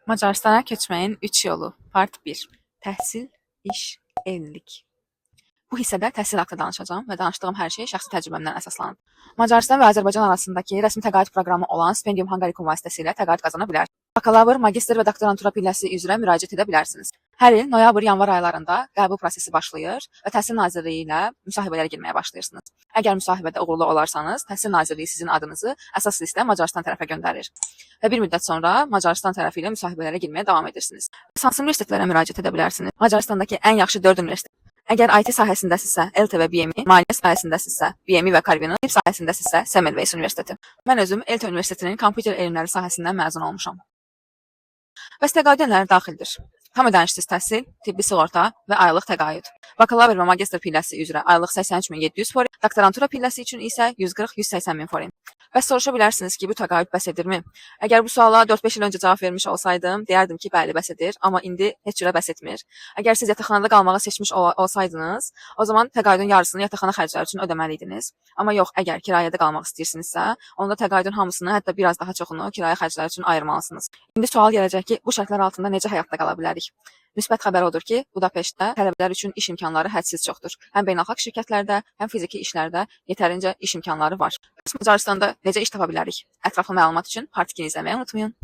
Macaristana köçməyin 3 yolu, Part 1. Təhsil, iş, evlilik. Bu hissədə təhsil haqqında danışacağam və danışdığım hər şey şəxsi təcrübəmdən əsaslanıb. Macarıstan və Azərbaycan arasındakı rəsmi təqaüd proqramı olan Stipendium Hungaricum vasitəsilə təqaüd qazana bilərsiniz. Bakalavr, magistr və doktorantura pilləsi üzrə müraciət edə bilərsiniz. Hər il noyabr-yanvar aylarında qəbul prosesi başlayır və Təhsil Nazirliyi ilə müsahibələrə girməyə başlayırsınız. Əgər müsahibədə uğurlu olarsanız, Təhsil Nazirliyi sizin adınızı əsas listə Macarıstan tərəfə göndərir və bir müddət sonra Macarıstan tərəfi ilə müsahibələrə girməyə davam edirsiniz. Hansı universitetlərə müraciət edə bilərsiniz? Macaristandakı ən yaxşı 4 universitet. Əgər IT sahəsindəsinizsə, ELTE və BMI, maliyyə sahəsindəsinizsə, BMI və Corvinus, tibb sahəsindəsinizsə, Semmelweis Universiteti. Mən özüm ELTE Universitetinin kompüter elmləri sahəsindən məzun olmuşam. Bəs təqaüdə nələr daxildir? Tam ödənişsiz təhsil, tibbi sığorta və aylıq təqaüd. Bakalavr və magistr pilləsi üzrə aylıq 83.700 forint, doktorantura pilləsi üçün isə 140-180 min forint. Bəs soruşa bilərsiniz ki, bu təqaüd bəs edirmi? Əgər bu suala 4-5 il öncə cavab vermiş olsaydım, deyərdim ki, bəli, bəs edir, amma indi heç cürə bəs etmir. Əgər siz yataqxanada qalmağı seçmiş olsaydınız, o zaman təqaüdün yarısını yataqxana xərcləri üçün ödəməli idiniz. Amma yox, əgər kirayədə qalmaq istəyirsinizsə, onda təqaüdün hamısını, hətta biraz daha çoxunu kirayə xərcləri üçün ayırmalısınız. İndi sual gələcək ki, bu şərtlər altında necə həyatda qala bilərik? Müsbət xəbər odur ki, Budapeştdə tələbələr üçün iş imkanları hədsiz çoxdur. Həm beynəlxalq şirkətlərdə, həm fiziki işlərdə yetərincə iş imkanları var. Bəs Macaristanda necə iş tapa bilərik? Ətraflı məlumat üçün Part 2-ni izləməyi unutmayın.